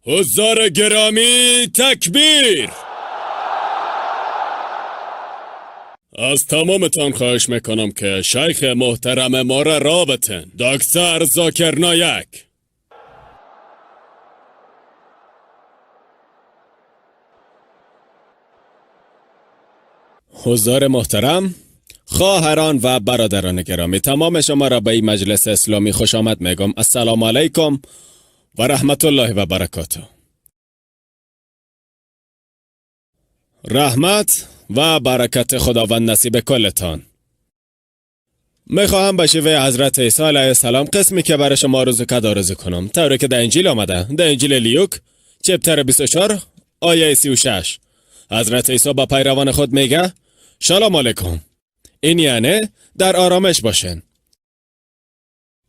حضار گرامی تکبیر. از تمامتان خواهش میکنم که شیخ محترم ما را رابطن، دکتر زاکر نایک. حضار محترم، خواهران و برادران گرامی، تمام شما را به این مجلس اسلامی خوش آمد میگم. السلام علیکم و رحمت الله و برکاته. رحمت و برکت خداوند نصیب کلتان. میخواهم به شیوه حضرت عیسی علیه السلام قسمی که برای شما آرزو کرد آرزو کنم، طوری که در انجیل آمده، در انجیل لیوک چپتر 24 آیه 36 حضرت عیسی با پیروان خود میگه شالام علیکم، این یعنی در آرامش باشین.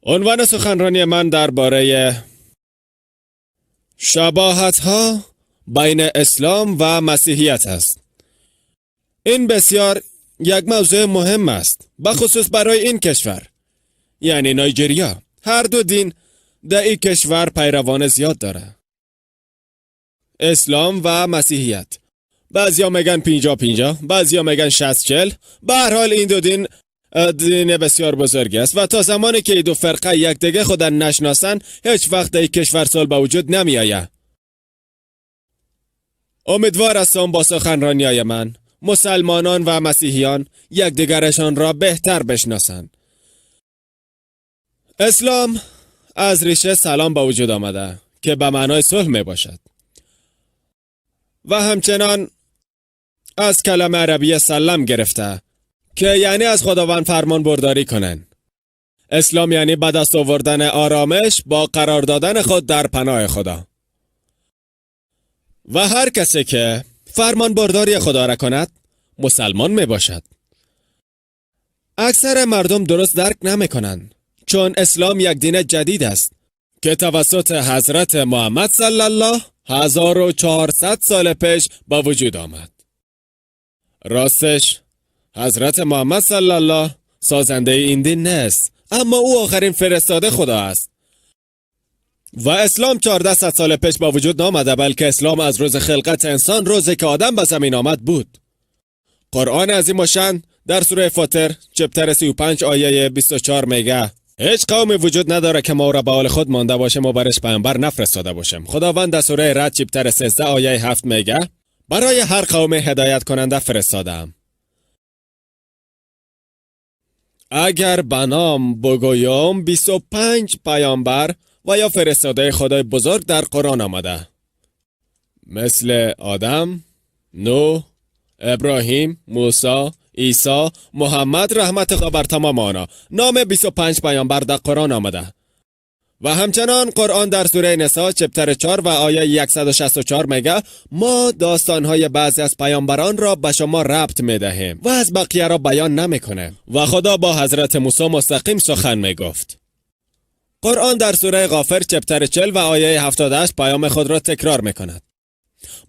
عنوان سخنرانی من درباره شباهت ها بین اسلام و مسیحیت است. این بسیار یک موضوع مهم است، بخصوص برای این کشور، یعنی نایجریا. هر دو دین در این کشور پیروان زیاد داره، اسلام و مسیحیت. بعضیا میگن 50-50، بعضیا میگن 60-40. به هر حال این دو دین دین بسیار بزرگی است و تا زمانی که این دو فرقه یکدیگه خود نشناسن هیچ وقت در این کشور صلح به وجود نمیآید. امیدوار هستم با سخنرانی‌های من مسلمانان و مسیحیان یکدیگرشان را بهتر بشناسند. اسلام از ریشه سلام به وجود آمده که به معنای صلح می باشد و همچنان از کلمه عربی سلم گرفته که یعنی از خداوند فرمان برداری کنن. اسلام یعنی به دست آوردن آرامش با قرار دادن خود در پناه خدا. و هر کسی که فرمان برداری خدا را کند مسلمان می باشد. اکثر مردم درست درک نمی کنند، چون اسلام یک دین جدید است که توسط حضرت محمد صلی الله 1400 سال پیش به وجود آمد. راستش حضرت محمد صلی الله سازنده این دین نیست، اما او آخرین فرستاده خدا است. و اسلام 1400 سال پیش با وجود نامده، بلکه اسلام از روز خلقت انسان، روزی که آدم به زمین آمد بود. قرآن عظیم الشأن در سوره فاطر چپتر 35 آیه 24 میگه هیچ قومی وجود نداره که ما را به حال خود مانده باشیم و برش پیامبر نفرستاده باشیم. خداوند در سوره رعد چپتر 13 آیه 7 میگه برای هر قوم هدایت کننده فرستادم. اگر بنام بگویم 25 پیامبر و یا فرستاده خدای بزرگ در قرآن آمده، مثل آدم، نوح، ابراهیم، موسی، عیسی، محمد، رحمت خدا بر تمام آنها. نام 25 پیامبر در قرآن آمده. و همچنان قرآن در سوره نساء چپتر 4 و آیه 164 میگه ما داستانهای بعضی از پیامبران را به شما ربط میدهیم و از بقیه را بیان نمیکنه. و خدا با حضرت موسی مستقیم سخن میگفت. قرآن در سوره غافر چپتر 40 و آیه 78 پیام خود را تکرار میکند.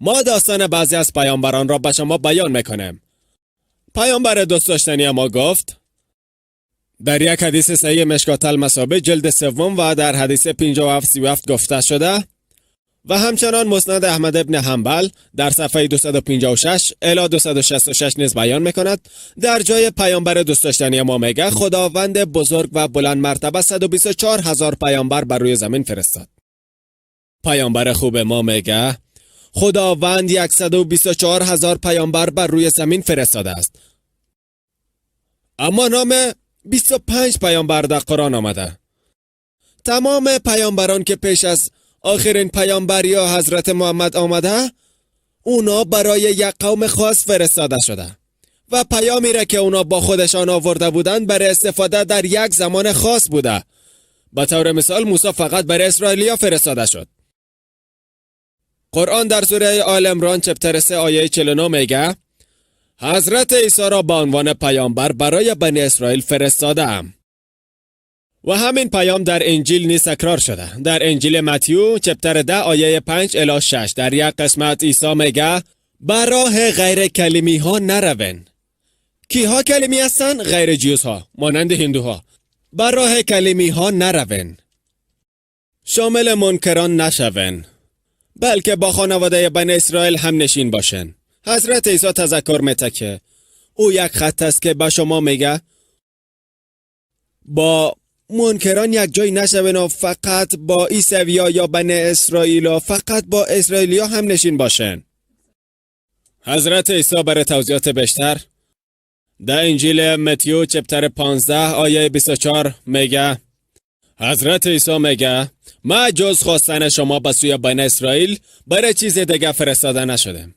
ما داستان بعضی از پیامبران را به شما بیان میکنیم. پیامبر دوست داشتنی ما گفت در یک حدیث صحیح مشکات المصابیح جلد 3 و در حدیث 5737 گفته شده و همچنان مسند احمد ابن حنبل در صفحه 256 الی 266 نیز بیان میکند. در جای پیامبر دوست داشتنی ما میگه خداوند بزرگ و بلند مرتبه 124,000 پیامبر بر روی زمین فرستاد. پیامبر خوب ما میگه خداوند 124,000 پیامبر بر روی زمین فرستاده است، اما نام 25 پیامبر در قرآن آمده. تمام پیامبران که پیش از آخرین پیامبر یا حضرت محمد آمده، اونا برای یک قوم خاص فرستاده شده و پیامی را که اونا با خودشان آورده بودند برای استفاده در یک زمان خاص بوده. به طور مثال موسی فقط برای اسرائیلیا فرستاده شد. قرآن در سوره آل عمران چپتر 3 آیه 49 میگه حضرت عیسی را به عنوان پیامبر برای بنی اسرائیل فرستاده ام. و همین پیام در انجیل نیز تکرار شده. در انجیل متیو چپتر 10 آیه 5 الی 6 در یک قسمت عیسی میگه بر راه غیر کلیمی ها نروین. کیها کلیمی هستن؟ غیر جیوز ها، مانند هندوها. بر راه کلیمی ها نروین، شامل منکران نشوین، بلکه با خانواده بنی اسرائیل هم نشین باشن. حضرت عیسی تذکر میته که او یک خط است که به شما میگه با منکران یک جای نشوین و فقط با عیسویا یا بنی اسرائیل و فقط با اسرائیلیا هم نشین باشن. حضرت عیسی برای توضیحات بیشتر در انجیل متیو chapter 15 آیه 24 میگه، حضرت عیسی میگه ما جز خواستن شما به سوی بنی اسرائیل برای چیز دیگه فرستاده نشدم.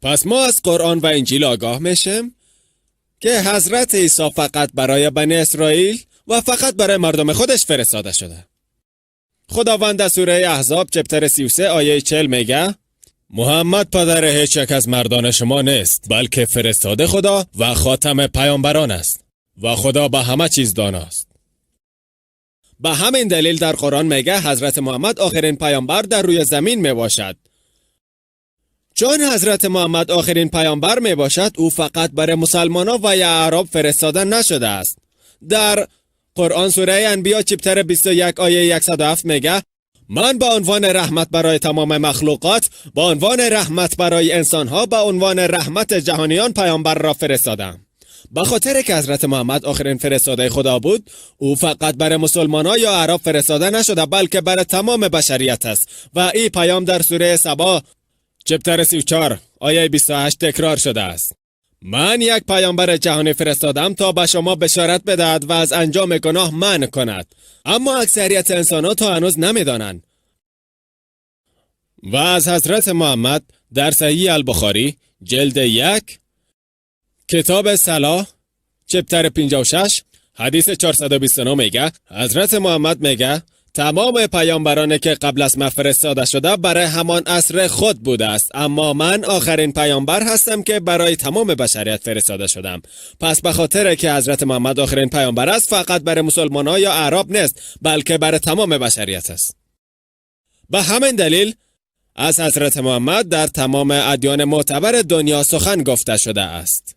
پس ما از قرآن و انجیل آگاه میشیم که حضرت عیسی فقط برای بنی اسرائیل و فقط برای مردم خودش فرستاده شده. خداوند در سوره احزاب chapter 33 آیه 40 میگه محمد پدر هیچ یک از مردان شما نیست، بلکه فرستاده خدا و خاتم پیامبران است و خدا به همه چیز داناست. به همین دلیل در قرآن میگه حضرت محمد آخرین پیامبر در روی زمین می باشد. چون حضرت محمد آخرین پیامبر می باشد، او فقط برای مسلمان و یا اعراب فرستاده نشده است. در قرآن سوره انبیا chapter 21 آیه 107 میگه من به عنوان رحمت برای تمام مخلوقات، به عنوان رحمت برای انسانها، به عنوان رحمت جهانیان پیامبر را فرستادم. به خاطر که حضرت محمد آخرین فرستاده خدا بود، او فقط برای مسلمان ها یا اعراب فرستاده نشده، بلکه برای تمام بشریت است و این پیام در سوره سبا chapter 34 آیه 28 تکرار شده است. من یک پیامبر جهانی فرستادم تا به شما بشارت بدهد و از انجام گناه منع کند، اما اکثریت انسان ها تا هنوز نمیدانند. و از حضرت محمد در صحیح البخاری جلد 1 کتاب صلاة chapter 56 حدیث 429 میگه، حضرت محمد میگه تمام پیامبران که قبل از من فرستاده شده برای همان عصر خود بوده است، اما من آخرین پیامبر هستم که برای تمام بشریت فرستاده شدم. پس به خاطر که حضرت محمد آخرین پیامبر است، فقط برای مسلمان ها یا اعراب نیست، بلکه برای تمام بشریت است. به همین دلیل از حضرت محمد در تمام ادیان معتبر دنیا سخن گفته شده است.